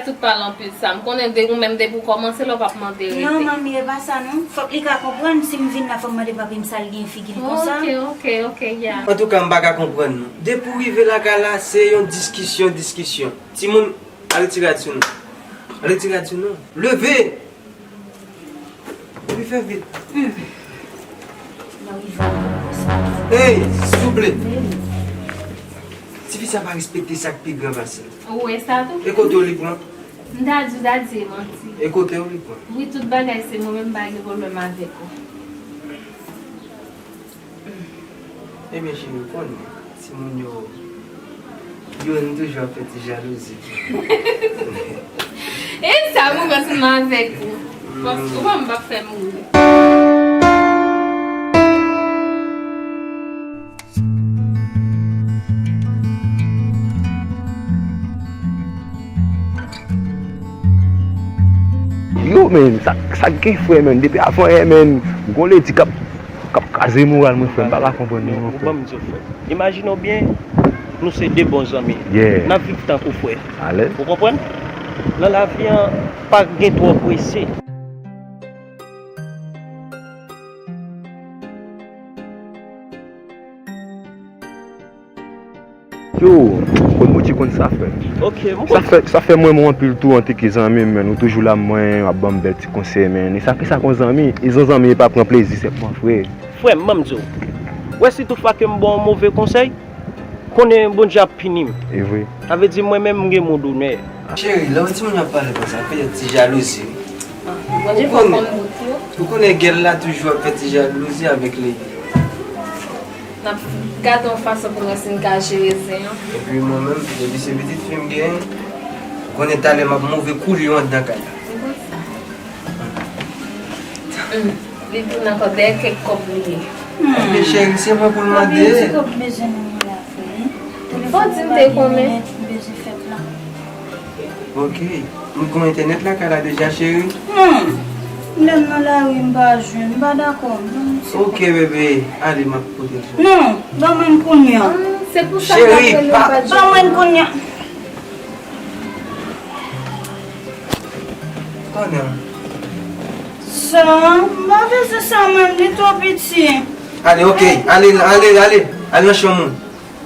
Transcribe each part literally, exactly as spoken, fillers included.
Tout pale anpil sa. M konnen de ou menm depi w kòmanse la w p ap mande rete. Non, manmi, e pa sa non. Fòk li ka konprann si m vin la fò m mande papi m sa l gen figi l konsa. Ok, ok, ok, ya. Antouka, m pa ka konprann non. Depi w rive lakay la, se yon diskisyon, diskisyon. Timoun, al retire rad sou nou. Al retire rad sou nou. Leve! Epi fè vit. Hmm. Mwen rive konsa. Hey, souple! Tifi sa pa respekte sa k pi gran pase l. Ou wè sa tou? E kote w li pran? M ta di w, ta di e manti. E kote w li pran? Wi, tout bagay se mwen menm, m pa gen pwoblèm avèk ou. Ebyen, cheri, ou konnen, timoun yo, yo, nou toujou ap fè ti jalouzi. E sa, mwen panse m avèk ou. Paske ou pa m p ap fè m ri. Yo, men, sa, sa k gen, frè, men, depi avan yè, men, gon ledi k ap, k ap kraze moral mwen, frè, m pa ka konprann li non, frè. Ban m di w, frè. Imajine w byen, nou se de bon zanmi. Yeah. N ap viv tankou frè. Alèz. Ou konprann? Nan lavi an, pa gen twò prese. Yo, konn Bondye konn sa fè. Ok, m konn. Sa fè, sa fè mwen, mwen anpil tou antanke zanmi m, men ou toujou la mwen, w ap ban m bèl ti konsèy, men. E sa, ki sa kon zanmi? E zan zanmi pa pran plezi sèlman, frè. Frè m, ban m di w. Wè, si tout fwa ke m ba w yon move konsèy, konnen Bondye ap pini m. E vre. Sa vle di mwen menm m gen mo donè. Cheri, lè yon timoun ap pale konsa, petèt ti jalouzi, wi. Ah, Bondye fè w konn bout yo. Ou konnen gèl la toujou ap fè ti jalouzi avèk li. N ap gade yon fason pou n wè si n ka jere zen an. Epi mwen menm, depi se pitit fi m genyen, ou konnen talè m ap move koule yo anndan kay la. Ou konn sa? Hmm. Li tounen ankò dèyè kèk kòb li ye. Hmm. Men cheri, se mwen pou l mande. Konbyen ti kòb bezwen nan men la, frè? Fò di m te konnen. Telefòn pa gen nèt, m bezwen fè plan. Ok. M gen entènèt lakay la deja, cheri? Non. Lè m nan lari, m pa jwenn, m pa dakò. Ok, bebe. Ale, m ap pote l. Non, ban mwen l kounye a. Ah, se pou sa m t ap rele w pa t jwenn. Ban mwen l kounye a. Konnen. Sa, m pa bezwen sa, mwen, li twò piti. Ale, ok. Ale, ale, ale. Ale nan chanm ou.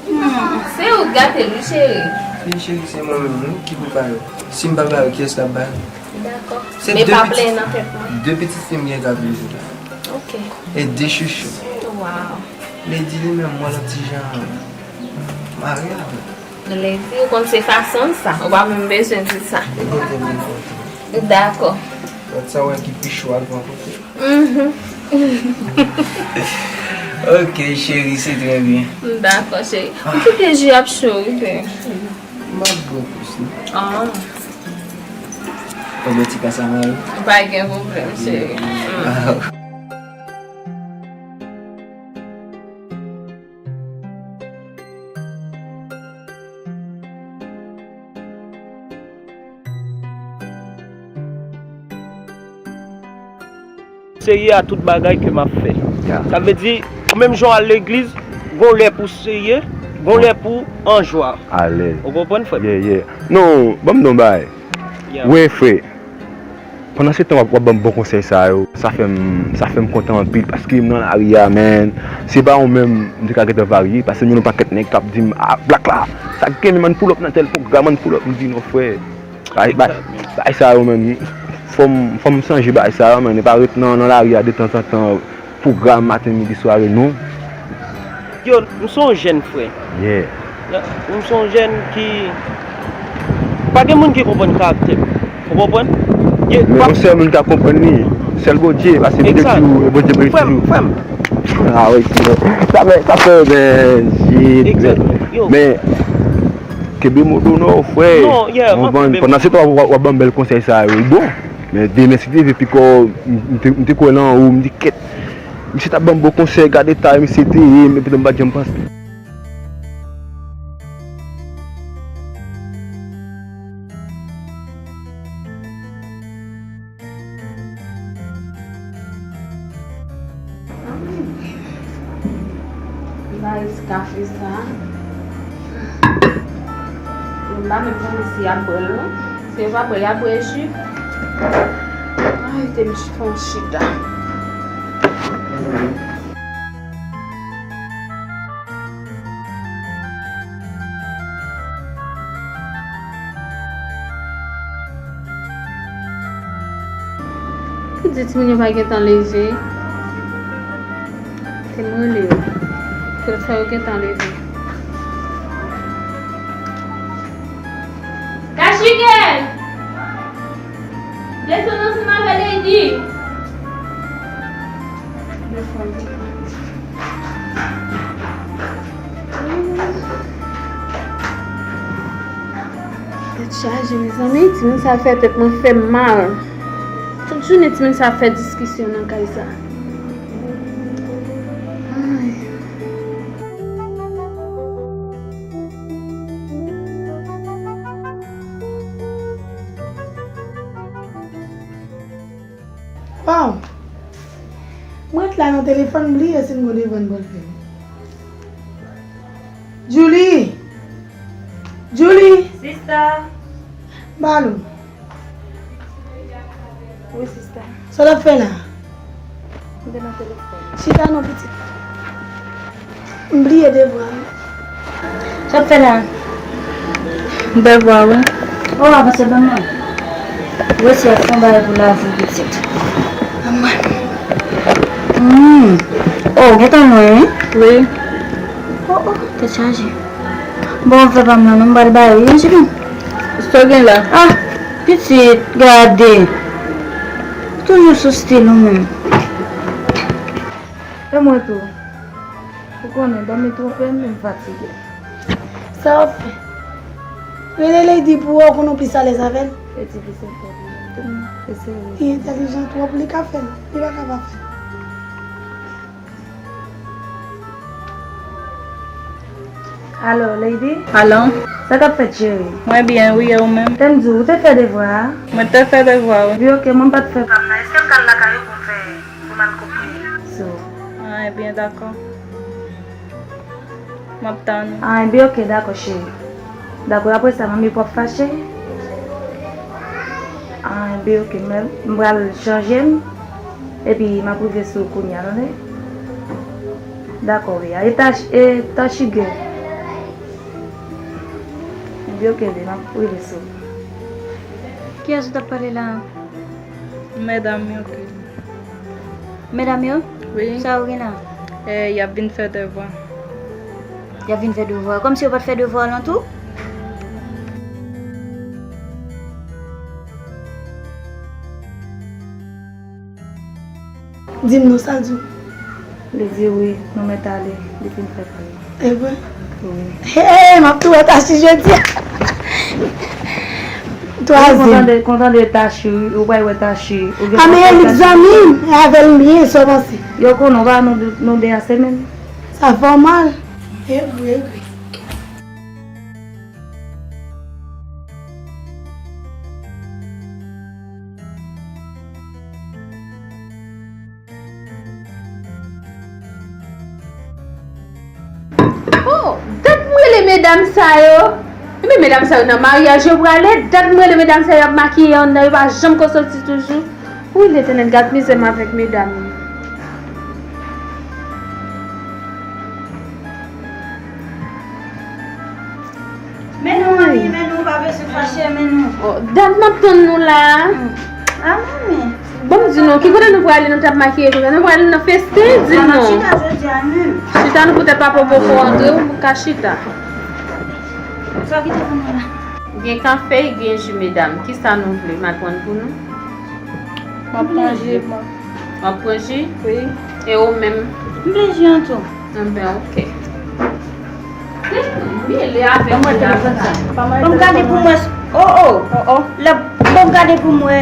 Hmm. Se ou k gate l, wi, cheri. Wi, cheri, se mwen menm, wi, ki pou pare. Si m pa pare, kiyès k ap pare? Dakò. Men pa plenyen nan tèt mwen. Se de pitit fi m gen k ap viv la. Ok. E de chouchou. Wow. Lady li menm, mwen, l ap ti jan mare avè l. Lady, ou konn se fason l sa. Ou pa menm bezwen di sa. Li kote m vin kote. Dakò. Lòt sa, wè ki pi cho al pran kote. Mhm. Ok, cheri, se trè byen. Dakò, cheri. Ah. M kite ji ap cho, wi, bebe. M ap bwè plis, non. Ah. Konbyen ti ka sa mare? Pa gen pwoblèm, cheri. Ah. Serye a tout bagay ke m ap fè. Ya. Sa vle di, menm jan w al legliz, gon lè pou serye, gon lè pou an jwa. Alèz. Ou konprann, frè m? Yeah, yeah. Non, ban m di w yon bagay. Yeah. Wè, frè. Pandan se tan w ap, w ap ban m bon konsèy sa yo, sa fè m, sa fè m kontan anpil, paske m nan lari a, man, se pa ou menm m te ka gentan varye, paske m jwenn yon pakèt nèg k ap di m, "Ah, Black la, sa k gen, ann pull up nan tèl pwogram, ann pull up." M di, "Non, frè, bagay, bagay, bagay sa yo, man, fò m, fò m chanje bagay sa yo, man, e pa ret nan, nan lari a detanzantan." Pwogram maten, midi, sware, non. Yo, m se yon jèn, frè. Yeah. M se yon jèn ki, pa gen moun ki konprann karaktè m. Ou konprann? Men yon sèl moun ka konprann li, sèl Bondye, paske Bondye toujou, Bondye prè toujou. Frè m, frè m. Ah, wi, sinon. Sa fè, sa fè, men, shit, men, men, kenbe mo donè w, frè. Non, yeah, m ap kenbe. Pandan se tan w ap, w ap ban m bèl konsèy sa yo, bon. Men demen, si Dye vle, pikò, m, m te, m te kwè nan ou, m di, "Kèt, misye t ap ban m bon konsèy, gade eta misye te ye, men poutan m pa t janm panse." M pa resi kafe sa. M pa menm konnen si y ap bwè l, non. Se Yo pa bwè, y ap bwè ji. Ay, te m fè yon chita. Poukisa timoun yo pa gentan leve? Te m rele yo. Poutèt sa yo gentan leve. Kachigèl! Desann ansanm avè Lady. Tèt chaje, mezanmi, timoun sa fè tèt mwen fè m mal. Tout jounen, timoun sa fè diskisyon nan kay sa. Ay. Waw! M ret la nan telefòn, m bliye si m gon devwa m pral fè. Julie! Julie! Sista! Balou! Wi, sista. Sa w ap fè la? M te nan telefòn. Chita non, pitit. M bliye devwa m. Sa w ap fè la? Devwa, wi. O, avanse ban mwen. Resi ap fè yon bagay pou lavi pitit. Ban mwen. Hmm. O, gentan lwen, wi. Wi. O, o, tèt chaje. Bon, fè pa m nan non, m pral ba yo, wi, cheri. Sa w gen la? Ah, pitit, gade. Toujou sou stil ou menm. E mwen tou. Ou konnen, dòmi twonpe m, m fatige. Sa w ap fè? Rele Lady pou wè, ou konnen w plis alèz avè l. E ti plis enpòtan. E serye. Li entèlijan twòp, li ka fè l. Li pa ka pa fè l. Alo, Lady? Alo? Sa k ap fèt, cheri? Mwen byen, wi, e ou menm? Te m di w, ou te fè devwa a? Mwen te fè devwa, wi. Wi, oke, mwen m pa t fè pa m nan. Èske m ka al lakay ou pou m fè, pou m al koupe sou? Ah, ebyen, dakò. M ap tann ou. Ah, ebyen, oke, dakò, cheri. Dakò, apre sa, manmi pap fache. Ah, ebyen, oke, men m pral chanje m. Epi, m ap rive sou ou kounye a, tande? Dakò, wi. E tach, e tachige. Ebyen, oke, wi, m ap rive sou ou. Kiyès ou t ap pale la? Medam yo, oke. Medam yo? Wi. Sa yo gen la? E, y ap vin fè devwa. Y ap vin fè devwa. Kòmsi yo pa t fè devwa lan tou? Di m non, sa l di w? Li di wi, nou mèt ale, li fin fè pa l. E vre? Wi. Hey, m ap tou wè Tachi jodi a. Twazyèm. Kontan de, kontan de Tachi, wi. Ou pral wè Tachi. Ou gen... A, men Elik zanmi m, e avè l m byen, sa w panse? Yo konnen, ou pa nou, nou de a se menm. Sa fè w mal. E vre, e vre. Oh, dat m rele medam sa yo. Ebyen, medam sa yo nan maryaj yo prale. Dat m rele medam sa yo ap makiye anndan, yo pa janm ko soti toujou. Wi, Letènèl, gad mizè m avèk medam yo. Men nou, manmi, men nou, pa bezwen fache, men nou. Oh, dat m ap tann nou la. Hmm. Ah, manmi. Bon, m di nou, ki kote nou prale, nou t ap makiye konsa? Nou prale nan festen, di nou. N ap chita jodi a menm. Chita nou poutèt papa poko antre, ou ka chita. Sa w kite pou nou la? Gen kafe, gen ji, medam. Kisa nou vle? M al pran pou nou. M ap pran ji, mwen. W ap pran ji? Wi. E ou menm? M vle ji an tou. Enben, oke. Mele avèk li la. Ban m gade pou m wè s-, oh, oh. Oh, oh. Lè, ban m gade pou m wè.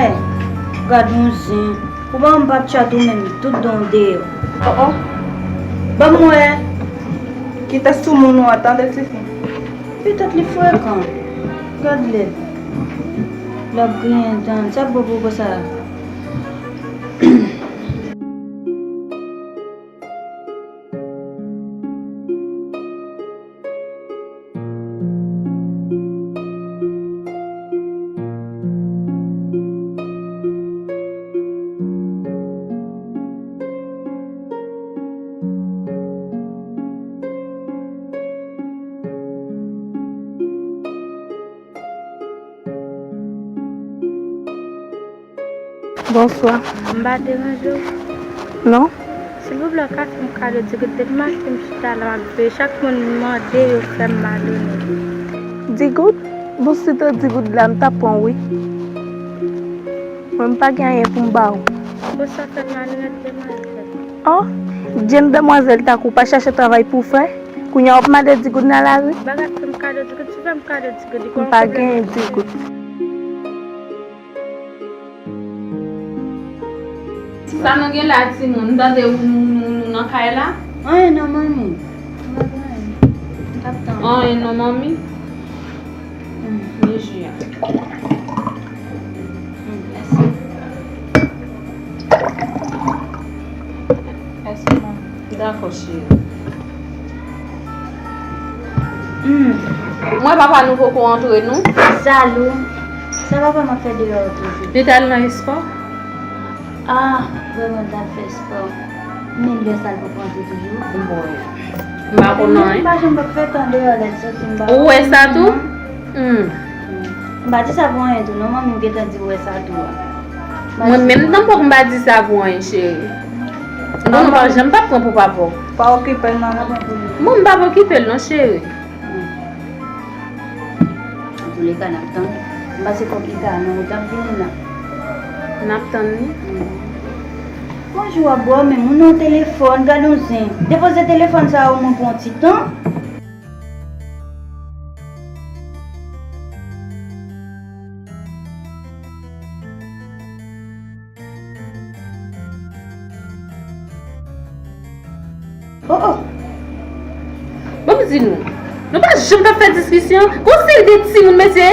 Gad yon zen. Ou pa wè m p ap tchat ou menm, tout dan w deyò. Oh, oh. Ban m wè. Kite soumoun ou an, tande, tifi. Petèt li frekan. Gad lè l ap griyen dan l. Sa k bon pou konsa? Bonswa. M pa deranje w? Non. Silvouplè, w ka fè m kado di goud? Depi maten m chita la, m ap veye. Chak moun m mande, yo fè m malonèt. Di goud? Bon, si te di goud la, m t ap pran w, wi. Mwen, m pa gen anyen pou m ba w. Bon, sa fè m malonèt, demwazèl. Oh, jèn demwazèl tankou w pa chache travay pou w fè. Kounye a w ap mande di goud nan lari? Bagay fè m kado di goud, si fè m kado di goud, li konn. M pa gen di goud. Sa nou gen la, timoun? M tande nou, nou, nou nan kay la? Anyen non, manmi. M pa gen anyen. M t ap tann. Anyen non, manmi. Hmm. Men ji a. Hmm, mèsi. Mèsi, manmi. Dakò, cheri. Hmm. Mwen, papa nou poko antre, non. Salou. Sa papa m ap fè deyò a toujou? Li t al nan espò. Ah, vrèman, l t al fè espò. Men lè sa l poko antre toujou? Bon. M pa konn anyen. M pa janm pap fè tan deyò lè l soti, m pa konn. Ou wè sa tou? Hmm. M pa di sa pou anyen tou, non, manmi, m gentan di w wè sa tou a. Mwen menm tanpòk m pa di sa pou anyen, cheri. Non, non, pa janm pa pran pou papa w. Pa okipe l, non, m pa pran pou li. Bon, m pa okipe l, non, cheri. Antouleka, n ap tann. M panse konplika, non, ou t ap vini la. N ap tann li. Hmm. Bonjou, w ap bò, men moun nan telefòn, gad yon zen. Depoze telefòn sa a omwen pou yon ti tan. Oh, oh. Bon, m di nou, nou pa janm ka fè diskisyon. Gon seri de timoun, mesye.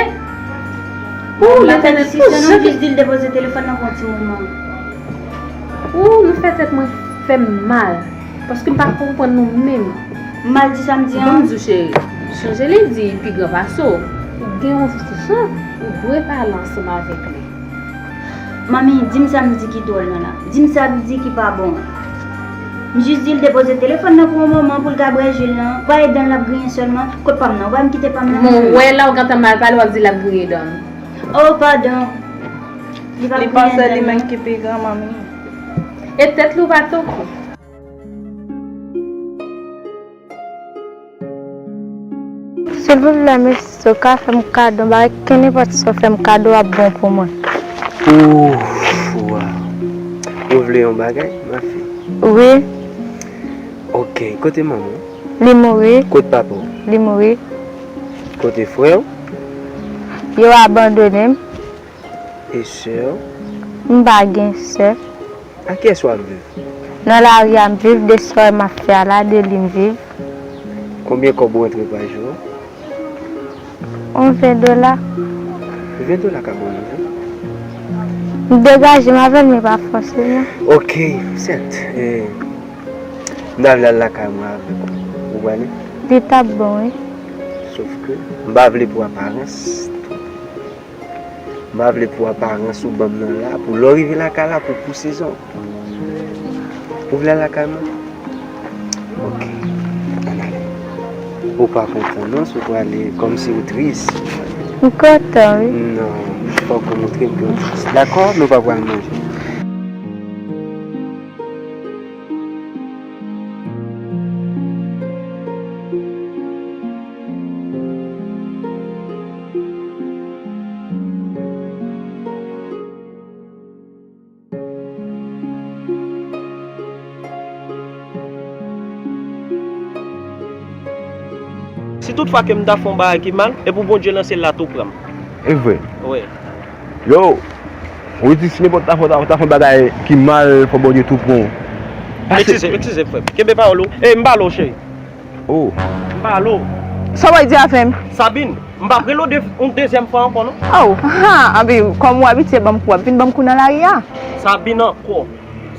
Ou, Letènèl, pou jan. Jis di l depoze telefòn nan pou yon timoun, manmi. Ou, nou fè tèt mwen fè m mal. Paske m pa konprann nou menm. M mal di sa m di an? Bon, m di w, cheri, chanje lendi pi gran pase w. Ou gen yon jan, ou dwe pale ansanm avèk li. Manmi, di m sa m di ki dwòl nan la. Di m sa m di ki pa bon an. M jis di l depoze telefòn nan pou yon moman pou l ka bwè ji l nan. Pa e dan l ap griyen sèlman. Kot pa m nan? Ou pa m kite pa m nan? Mwen wè la ou gentan mal pale, w ap di l ap griyen dan m. Oh, padon. Li p ap griyen dan l non. Li panse li menm ki pi gran, manmi. E tèt li w pa toko. Silvouplè, mesye, w ka fè m kado, m pa wè kenenpòt sa w fè m kado ap bon pou mwen. Ouf, waw. Ou vle yon bagay, ma fille? Wi. Ok, kote manman w? Li mouri. Kote papa w? Li mouri. Kote frè w? Yo abandone m. E sè w? M pa gen sè. Ak kiyès w ap viv? Nan lari a m viv, de sòy m ap fè a la, de li m viv. Konbyen kòb ou rantre pa jou? Yon ven dola. Ven dola ka bon, non? M degaje m avè l, men pa fòseman. Ok, sèt. Eh, m ta vle al lakay mwen avèk ou. Ou prale? Li t ap bon, wi. Sòf ke m pa vle pou aparans. M pa vle pou aparans ou ban m nan la, pou lè w rive lakay la, pou pouse zòn. Ou vle al lakay mwen? Ok, ann ale. Ou pa kontan non, si w prale, kòmsi w tris. M kontan, wi. Non, fòk ou montre m ke w tris. Dakò? Nou pa pral manje. Si tout fwa ke m ta fè yon bagay ki mal, e pou Bondye nan syèl la tou pran m. E vre? Wi. Yo, ou di si nenpòt ta fè, ta, ta fè yon bagay ki mal, fò Bondye tou pran w. Pase. Eskize, eskize, frè m. Kenbe pawòl ou. E, m pale w, cheri. Oh. M pale w. Sa w di a, frè m? Sabine, m p ap rele w de, yon dezyèm fwa ankò, non. Oh, ha, anben, kòm ou abitye ban m kou, w ap vin ban m kou nan lari a. Sabine ankò.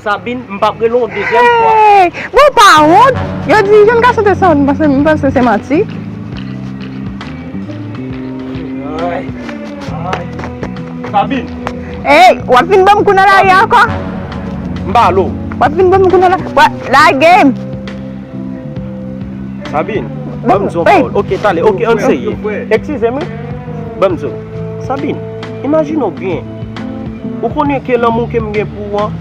Sabine, m p ap rele w yon dezyèm fwa. Hey! Bon, w pa wont? Yo di jèn gason te sanwont, m panse, m panse se manti. Ay, ay. Sabine. Hey, w ap vin ban m kou nan lari a ankò? M pale w. W ap vin ban m kou nan la, w ap lage m. Sabine, ban m di w yon pawòl. Ok, talè, ok, ann serye. Eskize m, wi. Ban m di w. Sabine, imajine w byen. Ou konnen ke lanmou ke m gen pou ou an,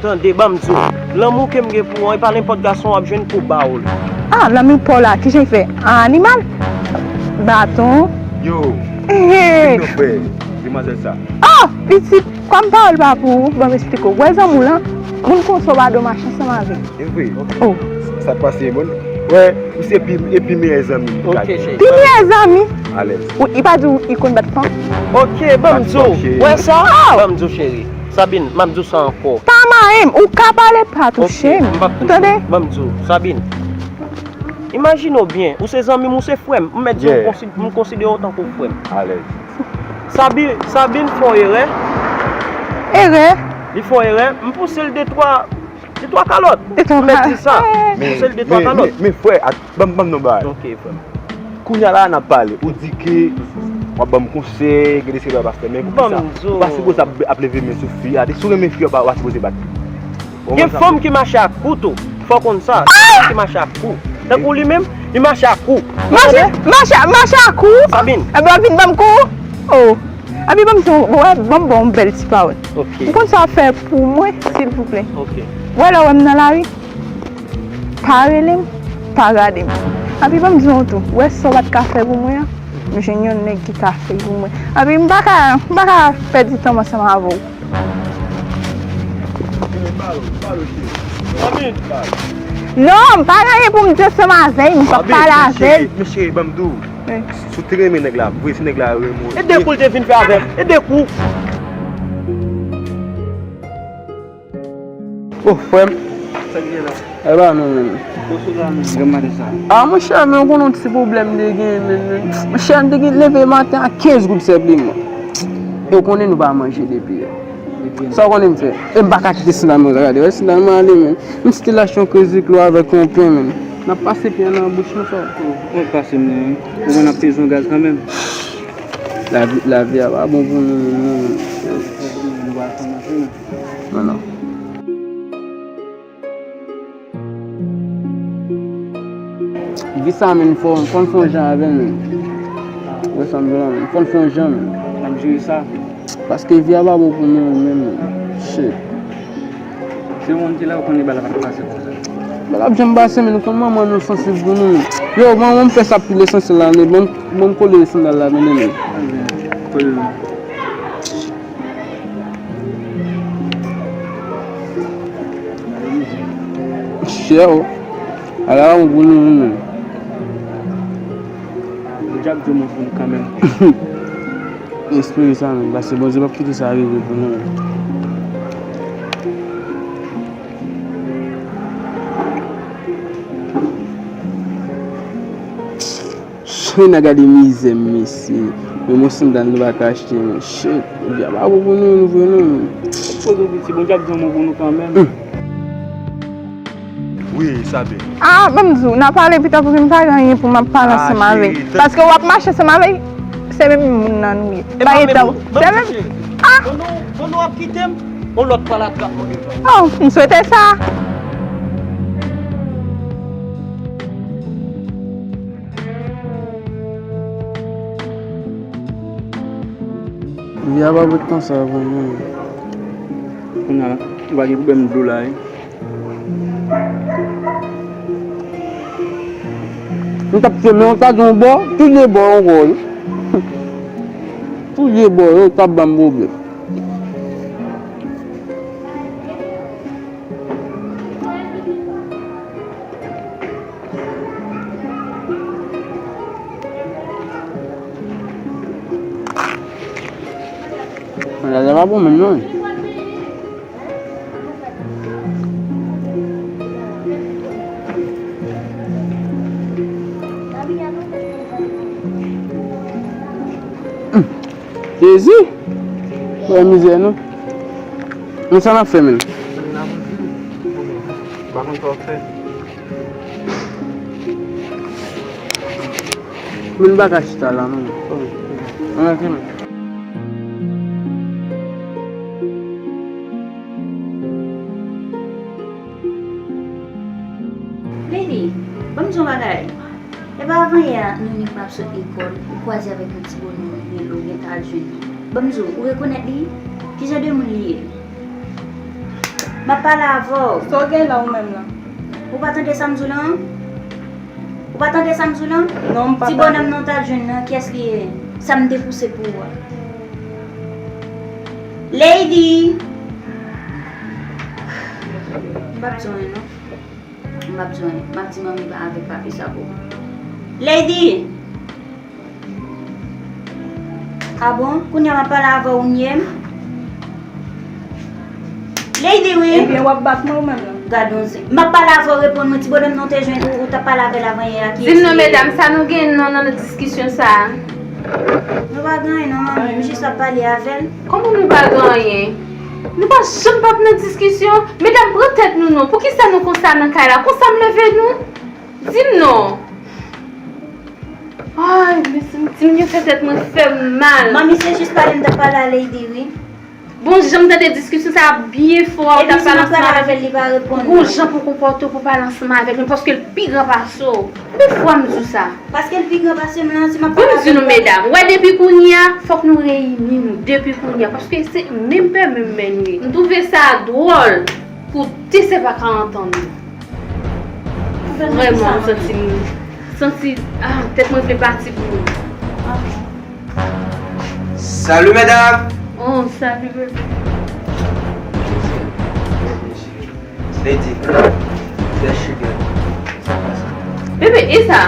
tande, ban m di w, lanmou ke m gen pou ou an, e pa nenpòt gason w ap jwenn pou ba w l. Ah, lanmou pa w la, kijan l fè? An animal? Baton? Yo, hey, non, frè, demwazèl sa. Oh, pitit, kòm pawòl pa pou ou, ban m esplike w. Wè zanmi w lan, moun konsa w pa dwe mache ansanm avè l. E vre. Oh. Sa k pase, moun? Wè, ou se pi, e pi meyè zanmi m. Ok, cheri. Pi meyè zanmi? Alèz. Ou, li pa di w li konn bat fanm? Ok, ban m di w. Wè sa? Oh! Ban m di w, cheri. Sabine, m ap di w sa ankò. Pa mare m, ou ka pale, pa touche m. Ok, m p ap touche w. Ou tande? Ban m di w, Sabine. Imajine w byen, ou se zanmi m, ou se frè m. M mèt di w, yeah, m konsi-, m konsidere w tankou frè m. Alèz. Sabi-, Sabine fè yon erè. Erè? Li fè yon erè. M pouse l de twa, de twa kalòt. De twa kalòt. M mèt di sa. M pouse l de twa kalòt. Men, men, men, men, frè, ak, ban m, ban m non bagay. Ok, frè m. Kounye a la, n ap pale. Ou di ke w ap ban m konsèy, gen de se bagay pastè, men pou ki sa? Ban m di w. Ou pa sipoze ap, ap leve men sou fi a. Si w renmen fi a, w pa, w pa sipoze bat li. Gen fanm ki mache ak kou tou. Fò w konn sa. Gen fanm ki mache ak kou. Tankou li menm, li mache ak kou. Mache, mache, mache ak kou? Sabine. Ebyen, w ap vin ban m kou? Oh. Epi ban m di w, wè, ban m ba w yon bèl ti pawòl. Ok. Ou konn sa w ap fè pou mwen, silvouplè? Ok. Wè, lè w wè m nan lari, pa rele m, pa gade m. Epi ban m di w tou, wè sa w pa t ka fè pou mwen an, m jwenn yon nèg ki ka fè l pou mwen. Epi m pa ka, m pa ka pèdi tan m ansanm avè w. Non, m pa gen anyen pou m di ansanm avè l, m p ap pale avè l. Men cheri, ban m di w. Si w te renmen nèg la vre, si nèg la renmen w. E de kou l te vin fè avè m. E de kou. Oh, frè m. Sa k gen la? E pa nou menm. Bonswa, grann maten sa. Ah, monchè, men ou konnen yon ti pwoblèm m te gen, men, men. Monchè, m te gen leve maten a kenz goud senpleman. E w konnen nou pa manje depi yè. Depi yè. Sa w konnen m fè? E m pa ka kite sandal mwen gade. Wè sandal mwen ale, men. M si te lache yon krezi klo avèk yon pen, men. N ap pase pye nan bouch nou, frè. Oh, mwen pase m nan, wi. Ou konn ap peze yon gaz kanmenm. Lavi, lavi a pa bon pou nou, non. Non, non. Vi sa, men, fò, fò n fè yon jan avè l, men. Wè sa m di w la, men. Fò n fè yon jan, men. N ap jere sa. Paske vi a pa bon pou nou menm, men. Shit. Se yon moun ki la, ou konnen bagay la pa ka pase konsa. Bagay la ap janm pase, men, nou konn manman nou sansiv pou nou, men. Yo, manman m fè sa pi lesansyèl la, men, ban m, ban m kole sandal la, men, men. Kole l. Chè, o. Ala yon gwo nou, nou menm. Bondye ap di yon mo pou nou kanmenm. Espere sa, menm, paske Bondye p ap kite sa rive pou nou, menm. Shit, n a gade mizè m, mesye. Menm yon sandal nou pa ka achte, men shit. Bondye ap ap pou nou, nou vre, non, men. Poze w piti, Bondye ap di yon mo pou nou kanmenm. Hmm. Wi, Sabine. Ah, ban m di w, n a pale pita, paske m pa gen anyen pou m ap pale ansanm avè l. Paske w ap mache ansanm avè l, se menm moun nan nou ye. Bay etan w. Se menm. Ah! Bon, nou, bon, nou ap kite m, yon lòt pral atrap mwen devan. Oh, m swete sa. Vi a pa pou t konsa pou mwen. Kounye a, ou pa gen pwoblèm dlo la, wi. M t ap fèmen yon ta di yon bò, tou de bò ankò, wi. Tou de bò yo t ap ban m pwoblèm. Bagay la pa bon menm non. Hmm. Jezi! Wè mizè nou. Nou sa n ap fè menm? Pa konn sa w ap fè. Men nou pa ka chita la non. Ann antre menm. Lili, ban m di w yon bagay. E pa avan yè a, Nounik m ap sot lekòl, ou kwaze avèk yon ti bonòm Milo gentan al jwenn li. Ban m di w, ou rekonèt li? Ki jan de moun li ye? M ap pale avè w. Sa w gen la ou menm lan? Ou pa tande sa m di w lan? Ou pa tande sa m di w lan? Non, m pa tande. Ti bònòm nan w t al jwenn nan, kiyès li ye? Sa m te pouse pou ou a. Lady! M p ap di w anyen non. M p ap di w anyen. M ap di manmi pa avèk papi sa pou ou. Lady! Ah bon? Kounye a m ap pale avè w, ou nye m? Lady, wi. Ebyen, w ap bat mwen ou menm lan? Gad yon zen. M ap pale avè w, reponn mwen. Ti bònòm nan w te jwenn, ou, ou t ap pale avè l avanyè a, ki... Di m non, medam, sa nou gen non nan diskisyon sa a? Nou pa gen anyen non, manmi. M jis ap pale avè l. Kòman nou pa gen anyen? Nou pa janm p ap nan diskisyon. Medam, pran tèt nou non. Poukisa nou konsa nan kay la? Konsa m leve nou? Di m non. Ay, mesye, m di m yo fè tèt mwen fè m mal. Manmi, se jis pale m t ap pale a Lady, wi. Bon, jan m tande diskisyon sa a byen fò, ou t ap pale ansanm avèk li, li pa reponn. Gon jan pou konpòte w pou pale ansanm avèk li, paske l pi gran pase w. Konbyen fwa m di w sa? Paske l pi gran pase m lan, si m ap pale avè l, li pa reponn. Bon, m di nou, medam, wè, depi kounye a, fòk nou reyini nou, depi kounye a, paske se menm pè, menm mènm nou ye. M twouve sa dwòl pou de sèvant karant an nou. Vrèman, m santi m, santi, ah, tèt mwen vle pati pou nou. Salut, mesdames! Oh, salut, bebe. Lady, bèl chigè. Bebe, e sa?